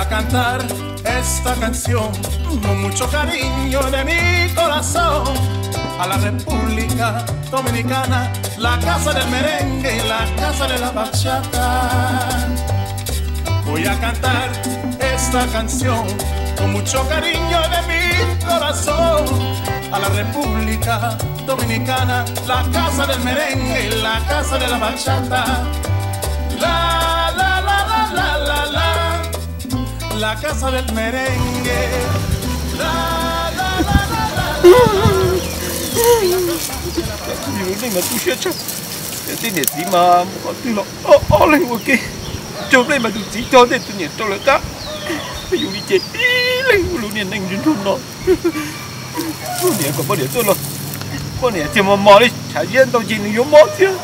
Cantar esta canción con mucho cariño de mi corazón a la República Dominicana, la casa del merengue y la casa de la bachata. Voy a cantar esta canción con mucho cariño de mi corazón a la República Dominicana, la casa del merengue, la casa de la bachata. La, la, la, la, la, la, la. La casa del merengue. La, la, la, la, la, la. Yus lub neej mas tu siab tshaj. Tej niam txiv mas mus qhov twg los ob ob leeg ua ke. Raug nplej mas tus txiv cog tej tus niam rau lawv qab. Yus li ces ib leeg ua lub niag neej nruab nrog no. Poj niam kom poj niam tuaj los, poj niam txiag mos mos li tshav ziab ntau ces nws yuav mob thiab.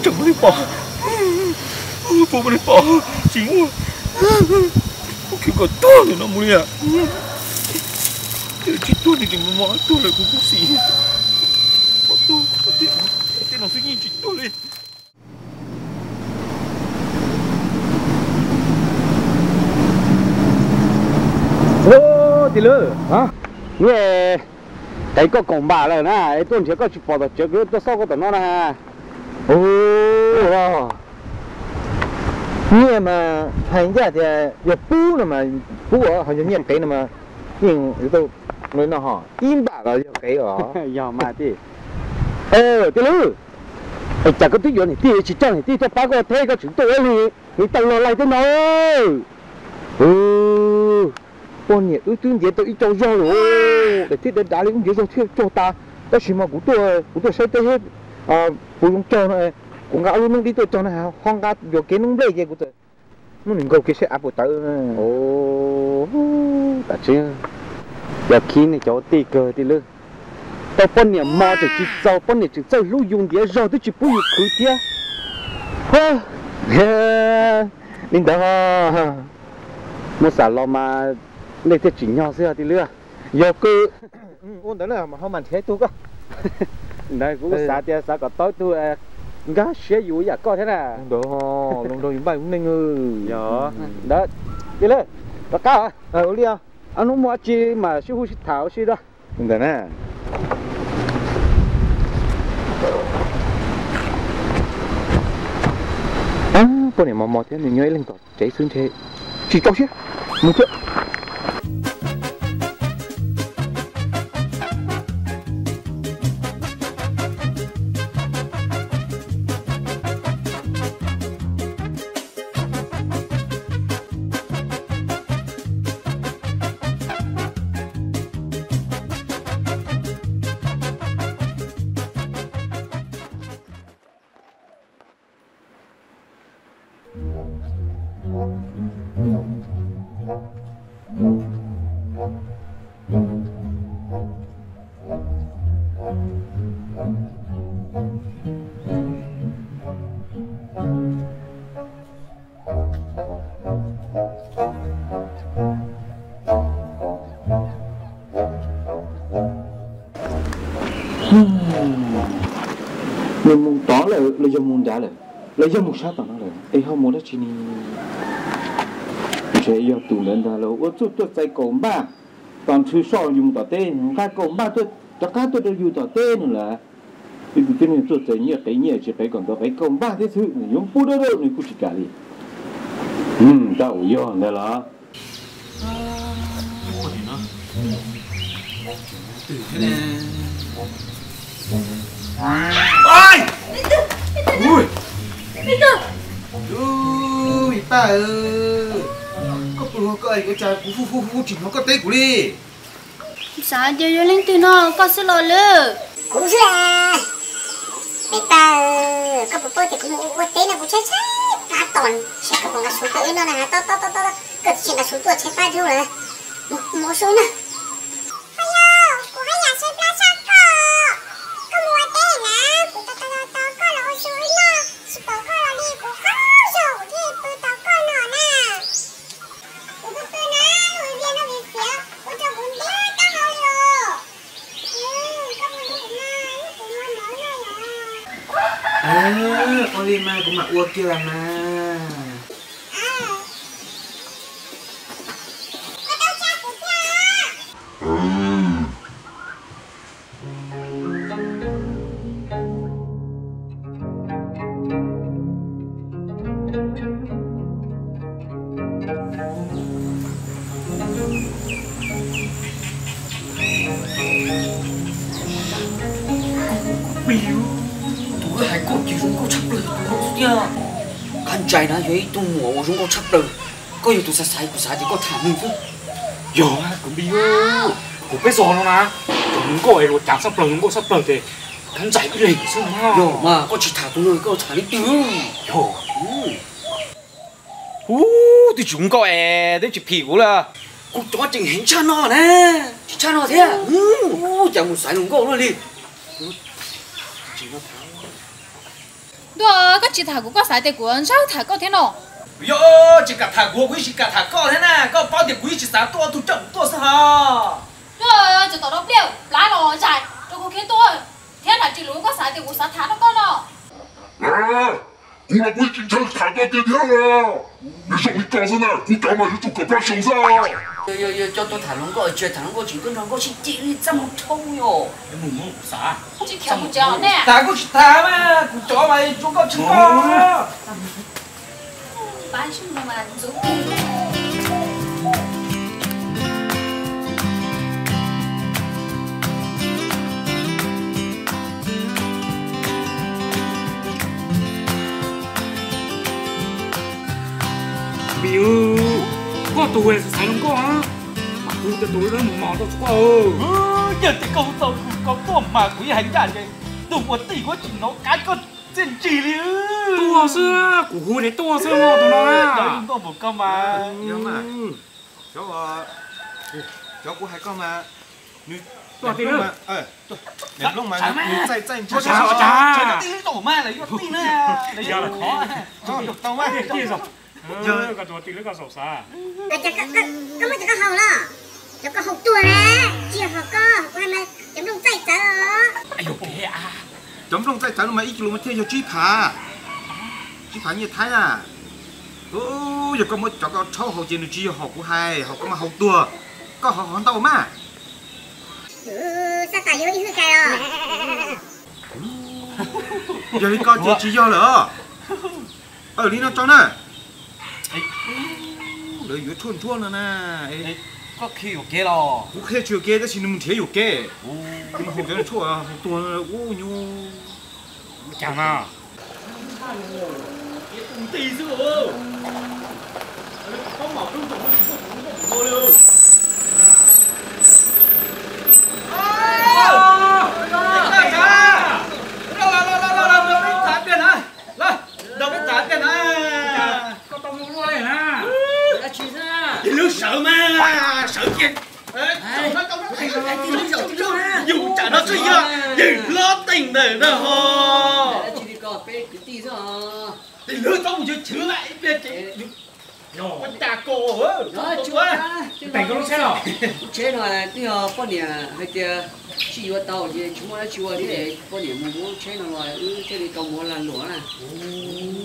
Tseem muaj li pom, puas muaj li pom, tsis muaj. Kuv khwv kom tuag ntawm no mus li. Tsis tuag li, tsis mos mos tuag lawm kuv kub xim. Pom tuag, tej no xwb yeej tsis tuag li. Ua, tij laug, niag qev koj kaum npam lawm na, es tuaj nrhiav koj tsis pom tom tsev, kuv tuaj xauj koj tom no na. Ua, nyiaj mas hais ncaj tias yog pub no mas pub, ho yog nyiaj qev no mas yeej yuav tau li no ho ib npam los yog qev os. Yog mas tij. Tij laug, cas koj twb yuav niam tij tsis coj niam tij tuaj pab koj thiab koj tseem tuaj ua li, niam tij los laig tej no. Poj niam wb twb ntiav tau ib co zog lawm, daim teb dav dav li wb ntiav zog thiaj tsuag tas. Tab sis mas kuv tuaj, kuv tuaj saib teb thiab, kuv zoo caug no, kuv nqa ob lub noob dib tuaj cog no, ho nqa yuam kev noob nplej ces kuv txawm muab nws nkaug kev saib av puas tawv. Tam sim yog khib nej cov ua tij kawg tij laug. Tau poj niam mos tseem tsis txaus, poj niam tseem txawj hlub yus ntiav zog twb tsis pub yus khwv thiab. Li ntawd, muab xav los mas nej thiaj tsim nyog xwb tij laug. Yog kawg. Ua ntawd na, ho mam nrhiav ib tug koj. Ntawd kuv xav tias xav kom tau ib tug nkag siab yus ib yam koj thiab na. Ntawd, zoo nraug yus npaj yus neej. Yog ntawd, tij laug, rov qab. Ua li, ob hnub muaj dab tsi mam sib hu sib tham ua si dua. Ntawd na. Poj niam mos mos thiab, nws nyob ib leeg tom tsev xwb ntshe tsis tso siab. Mus thiab. Nws mus tod lawm los yog mus nrad lawm, los yog mus sab tom no lawm es ho mus dab tsi ni? Ntshe yog tus ntawd ntag los ua txuj tuaj txais kaum npaj, tos nrhw soj yus mus tom teb, nqa kaum npaj tuaj rov qab tuaj rau yus tom teb no lawm. Ib tug tib neeg tuaj txais nyiaj qev nyiaj tsis qev kom ntawd qev kaum npaj thiab xwb, nws yuav pub dawb dawb nws kuj tsis kam li. Tab ua yog ntawd los. Ib pab, koj puas ua cas kuv hu hu hu tsis hnov koj teb kuv li? Xav tias yog leej twg no, koj xwb los lawm. Kuv xwb. Ib pab, koj puas paub tias kuv mus ua teb no kuv tshaib tshaib plab tos, saib koj puas nqa su tuaj wb noj na, tos tos tos tos, koj tsis nqa su tuaj tshaib plab dhau lawm. Mus ua su na. Kuv haj yam tshaib plab sab koj, koj mus ua teb na, kuv tos tos tos koj los ua su wb noj, tsis pom koj los li kuv qaug zog kuv thiaj pw tos koj no na. Kuv pw pw na, ua vias no vim tias ua rau kuv ntiab taub hau li os. Koj mus ua kuv na, kuv muaj mov noj lawm. Li mas kuv mam ua kiag mas. Tus wb hais koj ces zoo nkauj tshaj plaws tus no xwb tiag. Qab ntsais na yog ib tug muam uas zoo nkauj tshaj plaws. Koj yog tus xav xaiv, kuv xav tias koj tham nws xwb. Yog kuv npis, kuv peb txog no na, tus zoo nkauj es luag cav tshaj plaws, zoo nkauj tshaj plaws ces qab ntsais ib leeg xwb. Yog mas koj tsis tham tus no koj tham leej twg? Yog. Ub, twb tsis zoo nkauj es twb tsis phim kuv li. Kuv cov tseem heev tshaj no na. Tsis tshaj no thiab. Ub, cas mus xaiv zoo nkauj luaj li. Ntuj, koj tsis tham kuv, koj xav tias kuv ntshaw tham koj thiab no. Yog tsis kam tham kuv, kuv yeej tsis kam tham koj thiab na. Koj paub tias kuv yeej tsis xav tuaj, tus coj kuv tuaj xwb hos. Ntuj, tseem tom rau pliaj plab los zais rau kuv khiav tuaj thiab, nram tsis lus koj xav tias kuv xav tham rau koj no. Kuv los kuv yeej tsis ntshaw tham koj tiag thiab os. Nws zoo li koj xwb na, kuv cov mas yuav tsum kom pab xyoo xwb. Yog coj tuaj tham hluas nkauj, tsis tham hluas nkauj tseem tuaj nrog nkauj sib ceg li, txaj muag dhau yom. Tsis khiav mus tsev ne. Tham kuj tsis tham mas, kuv cov mas tsuas koj tsis koj. Npis, koj tus xaiv zoo nkauj, mas kuv tus dawb mos mos rau koj. Yog tias koj tau kuv koj tuaj mas kuv yeej hais ncaj ces ntuj ua tij kuv tsis hnov qab koj txiaj ntsig li. Tuaj xwb, kuv hu tias tuaj xwb tus no. Cov zoo nkauj npaum koj mas. Cov, cov kuv hais koj mas, nws tuaj tij lub, nws txaij txaij ntshai. Tij lub zaum mas lawv yuav tij na, lawv yuav tij na. Tij zaum. Yog koj tus tij lub koj xav xav. Koj muab cov koj haus los, cov koj haus tuag na, tsis yog haus koj, kuv hais mas cov nplooj txaij txawv os. Cov nplooj txaij txawv no mas ib kis lus mas thiaj yog tsib phav, tsib phav nyiaj Thaib na. Yog koj muab cov koj rhaub haus ces nws tsis yog haus kuv hais, haus koj mas haus tuag, koj haus haus ntau mas. Xav tas yuav ib hwj kais os. Yog li koj ces tsis yog lawm os. Li no tso na. Lawv yuav tshuaj ntshuaj no na. Koj qhia yuam kev los? Kuv qhia tsis yuam kev tab sis nws mus nrhiav yuam kev. Nws haus cov tshuaj haus tuag ua nyuj. Cas na. Nti xwb. Nrog peb tham tiag na. Koj tau mus luaj li na. Yus lub sawv mas, sawv kiag. Yus tsam no tseem yog yus hlob teem ntawm no ho. Tes lawv txhob mus chwv chwv lawm ib pliag ces ua cas ko. Lub tsheb no twb yog poj niam hais tias sib yuav tau ces tsis muaj dab tsi ua thiab, poj niam mus muab lub tsheb no los wb thiaj li tau mus ua lag luam na.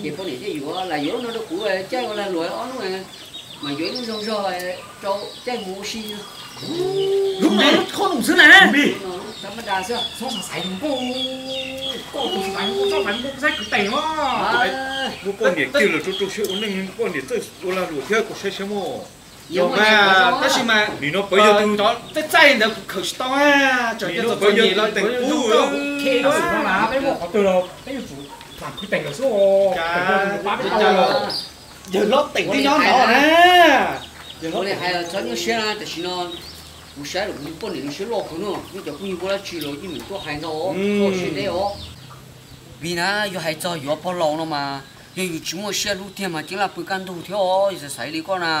Ces poj niam thiaj yuav, lam yuav lub no rau kuv caij ua lag luam ob hnub, mas yuav ib lub zog zog rau caij mus ua si. Lub no lub qhob num xwb na. Lub thab mab da xwb. Txhob xaiv nkauj, koj tus xaiv nkauj, txhob xaiv nkauj, xaiv kwv tij no. Muab poj niam kiag los rau rau siab ua neej, poj niam txawj ua lag luam thiab, koj saib saib mog. Yog mas, tab sis mas nim no pawv yog tus txaij txaij ntawd kuv khaws tsis tau. Nim no pawv yog tus teem ub. Peb muaj qhov twg los peb yuav tsum xaiv kwv tij lawm xwb. Yawg hlob teem tib nyob no na. Ua li hais txhob nyuaj siab na, tam sim no kuv saib los kuv poj niam nws siab loj kawg no, yeej cov phooj ywg muaj dab tsi los yeej meem tuaj hais ntau os, koj siab deb os. Vim na, yog hais txog yuav pog laus no mas, yog yus tsis muaj siab hlub tiag mas ceeb laj pw kaj ntug thiab os, yus xav xaiv li koj na.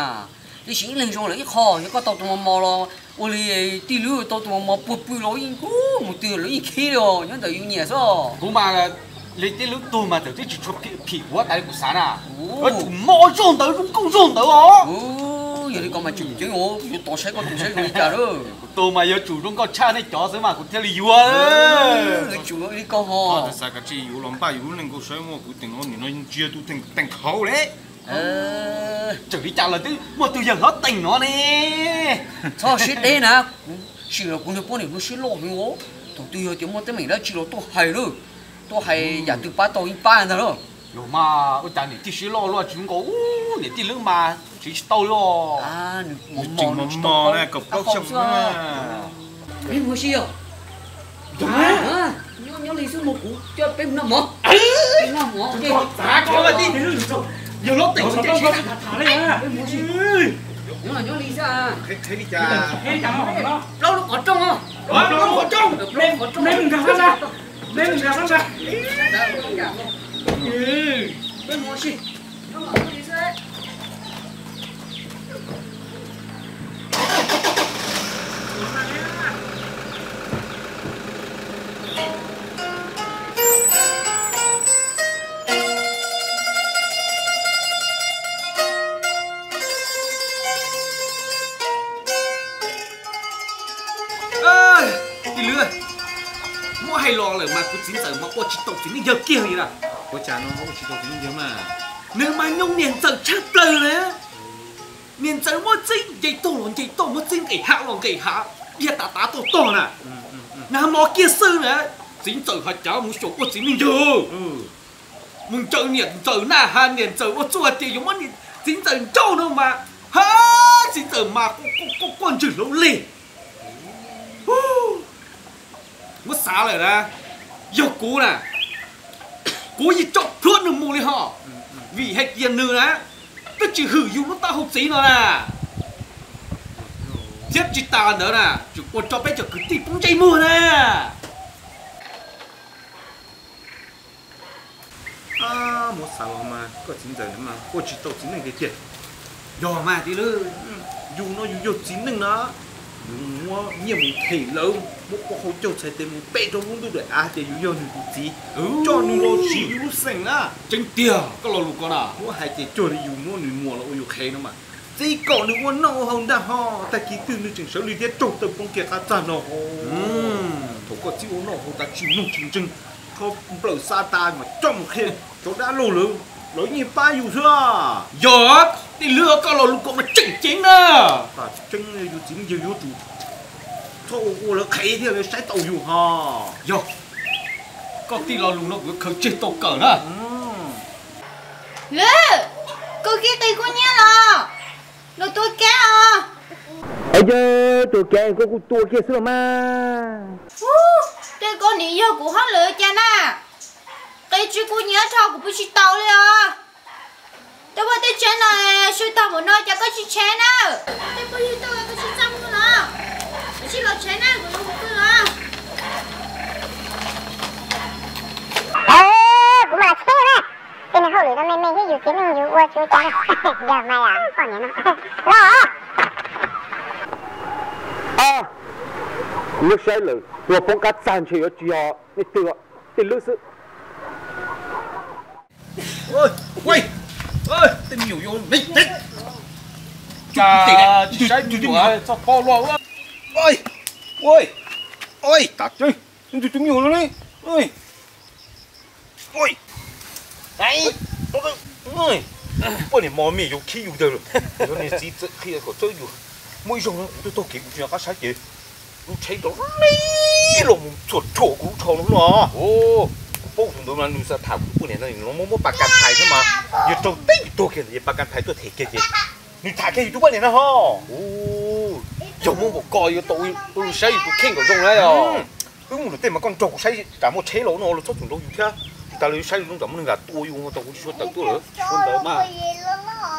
Tiam sis ib leeg zoo lawm ib qho, yog koj tau tus mos mos los ua li tij lwb tau tus mos mos puag pw los yeej mus twg los yeej khib li os, nyob ntawm yus nyiam xwb. Kuv mas li tij lwb tug mas txawm twb tsis tshua phim kuv tas li kuv xav na. Tsum mos zog ntawd zoo nkauj zog ntawd os. Yog li ko mas tseem ceeb, yuav tos saib koj tus saib zoo li cas lawm. Kuv tus mas yuav tsum zoo nkauj tshaj nej cov xwb mas kuv thiaj li yuav. Yuav tsum li ko ho. Xav kav tsij yuav los npaj yus lub neej nkauj saib muaj kuv teem no nim no ntsia tus teem teem hauv le. Tseem li cas los twb muaj tus yawg hlob teem no ne. Txhob siab deb na, kuv sim los kuv niag poj niam no siab loj heev os. Thaum twg yog tias muaj teeb meem dab tsi los tuaj hais lawm, tuaj hais yam twg pab tau yeej pab ntag lauj. Yog mas ua cas niam tij siab loj luaj tsis nkaus niam tij lwb mas tsis tsis tau li os. Nws tseem mos mos na, kaum plaub xyoo xwb. Peb mus si yog. Nyob li xwb mas kuv coj peb mus noj mov. Noj mov, yog lub teem tham tham li. Nyob li xwb. Plaub lub qhov rooj, plaub lub qhov rooj. Peb mus si. Tij Lwm, muab hais los lawm mas kuv txiv ntxawm mas ua tsis tau txiv neej yawg kiag li na. Ua cas no ua tsis tau txiv neej yawg mas? Nws mas nyoo niam ntxawm tshaj plaws na. Niam ntxawm muaj txeeb nce toj los nce toj, muaj txeeb nqis hav los nqis hav, dhia tav tav toj tog na. Nag hmo kiag xwb na, txiv ntxawm hais cas mus xyaum ua txiv neej yawg. Mus ncaws niam ntxawm na, has niam ntxawm ua txuj hais tias yuav muab txiv ntxawm ncauj no mas, ha, txiv ntxawm mas quaj ntswg hlauv leg. Muab xav lawm na, yog kuv na, kuv yeej tso plhuav nws mus li hos, vim hais tias nws na twb tsis hwm yus lub taub hau txiv no na, thiab tsis tas ntawd na, tseem ua rau peb cov kwv tij poob ntsej muag na. Muab xav los mas koj txiv ntxawm mas ua tsis tau txiv neej tiag tiag. Yog mas tij Lwm, yus no yus yog txiv neej na, yus muab nyiaj mus them lawv, muab pob hau caug txhais tes mus pe rau lub ntuj daim av tias yus yog nws tus txiv, coj nws los siv yus lub xeem na. Tseeb tiag koj lo lus ko na. Muab hais tias cuag li yus muab nws muam los ua yus qhev no mas, txiv kom nws ua noj ua haus ntag ho, tag kis twg nws tseem sawv li thiab raug taw poob kiag qab txag no ho. Thaum koj txiv ua noj haus tas tsis mloog tsis ntseeg, rho nplawm xa tas mas coj mus qhia cov dab laug lawv, lawv yeej pab yus xwb. Yog, tij Lwm, koj lo lus ko mas tseem ceeb na. Tam tseeb yus txiv neej yawg yuav tsum txhob ua ua lawv qhev thiaj li saib taus yus ho. Yog, koj tij lo lus no kuv khaws tseg tau kawm na. Lwm, koj kiv qis kuv nyiab los? Nws tua kiag os. Yog tua kiag koj kuj tua kiag xwb los mas. Tej koj nim yog kuv hauj lwm cas na? Qis tsis kuv nyiab dhau kuv pw tsis taus li os. Tej poj tej tsev no sw tag npaum no cas koj tsis tshev na? Tej phooj ywg tuaj koj tsis txaj muag los? Koj tsis los tshev na, kuv yuav mus pw los. Kuv mam los tshev na. Tej neeg hauj lwm no me me thiab yus txiv neej yus ua tsis ua cas. Yog mas poj niam no los. Kuv yuav saib lawm, tus poob qab txag ntshe yuav tsis yog nej twg, tij Lwm xwb. Tej me nyuam yuav me tsis saib tus me nyuam txog pom los. Tam tseeb, tus me nyuam no ne. Poj niam mos me yuav khib yus ntawd lawm. Yog niag txiv txawm qhia kom txawb yus, muaj ib zaug no kuv tuaj taug kev kuv tsis nco qab saib ces lub tsheb rov li los mus txhuam rhuam kuv lub tsho no no. Kuv paub tus ntawd mas nws xav tham kuv tus poj niam no, nws muab muab pas kas thais xwb mas, yog raug teb tuag kiag ntawd ces pas kas thais tuaj them kiag ces nws tham kiag yus tus poj niam no ho. Yog muaj npaum ko yuav tau ua lus saib yus tus kheej kom zoo na yog. Wb mus lawm tej mas koj nrog kuv saib tsam muaj tsheb los no los txhob txwm nrog yus thiab. Tsis tas li saib yus zoo tsam muaj neeg lam tua yus tau kuv tsis tshua tawm tuaj lawm. Ua ntawd mas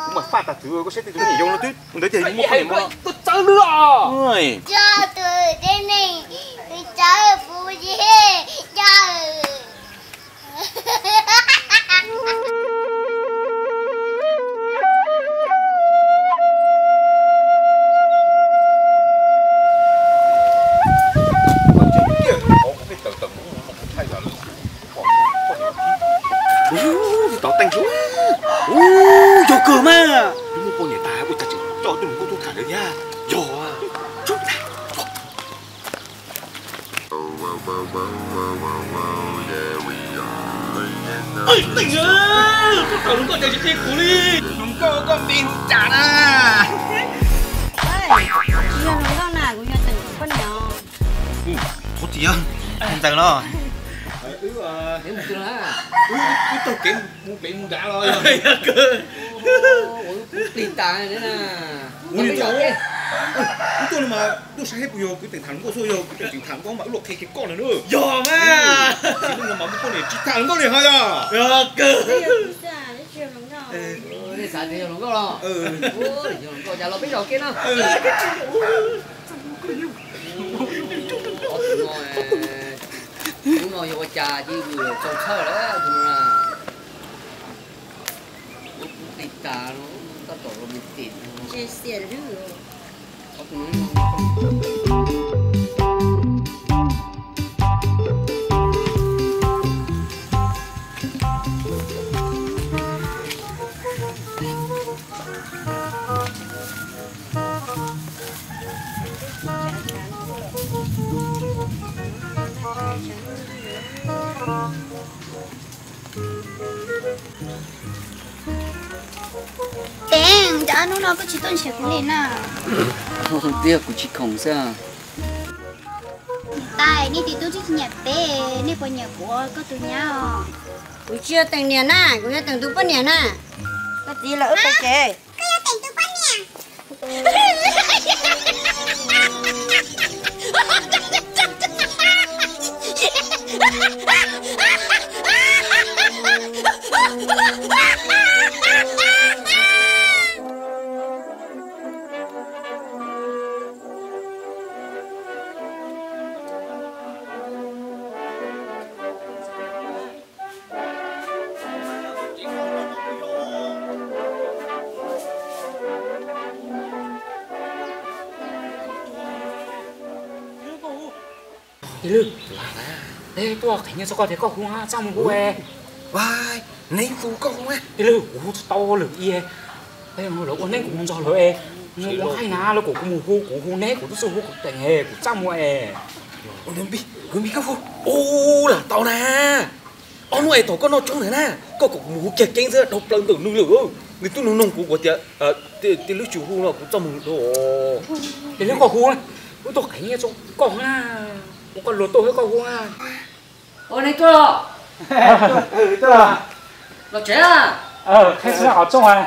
kuv mam faj tag txwv koj saib tej tus me nyuam yau no twb ntawd tiag yus muaj poj niam mas. Tus txawv lwm os. Ub, tau teej, ub, yog kawg mas. Yus muaj poj niam tas ua cas tseem coj tuaj mus Yog, yog. Koj tau hluas nkauj cas tsis qhia kuv li. Hluas nkauj koj npe hu cas na? Tsis yog hluas nkauj na, kuv yog Teem tus poj niam. Thov txim, ntxaws los. Wb taug kev mus pem mus nrad los. Wb plig tas na. Ua li ntawd, wb tuaj no mas tuaj saib seb puas yog kwv Teem tham hluas nkauj xwb, yog kwv Teem tseem tham hluas nkauj mas wb los qhia kiag koj lawm na. Yog mas. Tsis muaj no mas muaj poj niam tsis tham hluas nkauj li ho yog. Yog kawg. Nej xav tias yog hluas nkauj los? Yog hluas nkauj cas los peb zaum kiag no. Ob tug no, hnub no yog ua cas cia li txaus txhawj lawm tus no na. Ua kuv plig tas no, tab tom los mus tim no. Ob tug no. Teem, cas hnub no koj tsis tuaj nrhiav kuv li na? Twb yog kuv tsis khoom xwb. Niam tais, nej txiv tub twb tsis nyiam peb, nej puas nyiam kuv ua koj tus nyab os? Kuv tsis yog Teem niam na, kuv yog Teem tus poj niam na. Koj txiv lawm wb pais tsev. Koj yog Teem tus poj niam. Tij Lwj, neb tuaj qhia nyiaj txog koj tias koj hu, txaj muag hu. Neb hu koj hu. Tij Lwj, kuv hu tsis tau lwm i. Lawv ua neeb kuv mus nrog lawv es, mus ua nqaij na, lawv kom kuv mus hu, kuv hu neb, kuv twb tsis hu kuv teem es kuv txaj muag es. Ua npib, ua npib koj hu. Ua lam tau na. Ob hnub es thaum koj noj tshoob ntawd na, koj kom kuv mus hu kiag keeb xwb, dhau plaws ntawm nws lawm. Nws twb nug nug kuv, kuv tias Tij Lwj tsis hu no kuv txaj muag dhau. Tij Lwj koj hu, wb tuaj qhia nyiaj txog koj na, ua koj luag tuaj thiab koj hu. Ua neb tuaj los? Los tsev. Qheb xwb qhov rooj.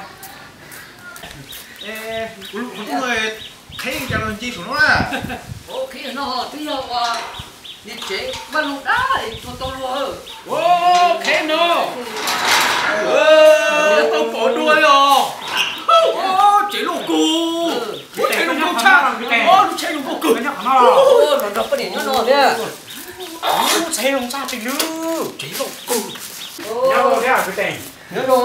Kuv lub qhov rooj qheb cas los nce saum no na. Qheb no twb yog ua niag tsev vaj loog dab es tsuag tau luag. Qheb no tau pom dua li os. Tsev loj kawg. Lub tsheb zoo nkauj tshaj, lub tsheb zoo nkauj kawg. Los nrog poj niam nyob no thiab. Lub tsheb zoo tshaj Tij Lwj. Tsev loj kawg. Nyob zoo thiab kwv tij. Nyob zoo.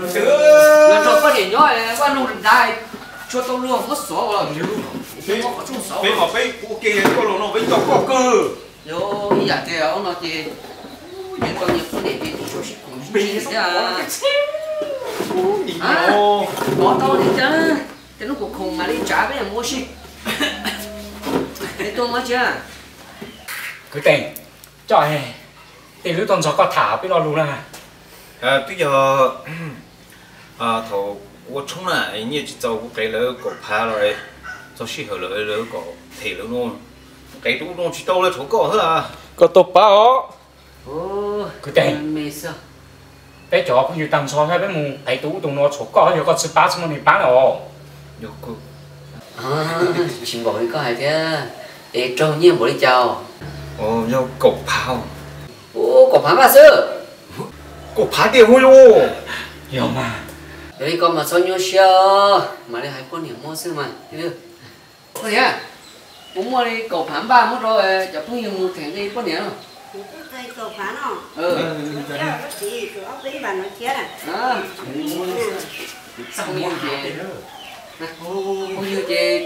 Los nrog poj niam nyob vaj loog dav, tsuag tau luag muab xov los. Peb kom peb ua ke koj los no peb nco koj kawg. Yog ib yam tias ub no ces yeej tau nyiam poj niam ces tsis tshua sib koom sib ntsib thiab. Ov tau li cas, tej hnub kuv khoom mam li tsav peb mus ua si. Neb tuaj ua tsi? Kwv tij, coj Tij Lwj tuaj nrog koj tham peb lo lus na. Twb yog thaum kuv ua tshoob na, nyiaj tsis txaus kuv qev lawv kaum phav los, txog sij hawm lawm lawv kom them lawv no, qev rau ub rau no tsis tau lawv tshuav koj xwb. Koj tau pab os. Kwv tij, peb cov phooj ywg tag nrho thiab peb mus qev tus ub tus no tshuav koj, yog koj tsis pab tsis muaj neeg pab na os. Tsis npaum li koj hais thiab, es raug nyiaj npaum li cas? Yog kaum phav. Ua kaum phav npaj xwb. Kaum phav tiag hu yus. Yog mas. Yog li koj mas txhob nyuaj siab, mam li hais poj niam muab xwb mas. Poj niam, kuv muaj li kaum phav npaj muab rau cov phooj ywg mus them nqi poj niam no. Kaum phav no. Phooj ywg ces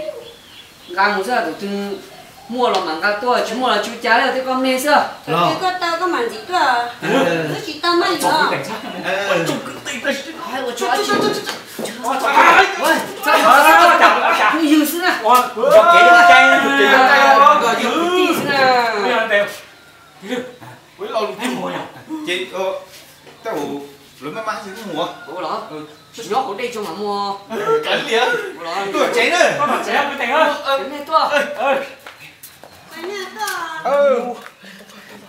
nqa mus xwb, tus twg muaj los mam nqa tuaj, tsis muaj los tsis ua cas li, twb koj me xwb. Koj tau koj mam ntxiv tuaj, twb tsis tau mas yog. Ua, cov kev cai, kev cai los. Kwv tij xwb na. Ces, tej zaum lawv maj maj xwb mus. Ua los, tsis nyob hauv dej tso mas mus. Tuaj tsev na. Tuaj tsev, kwv tij. Nej tuaj.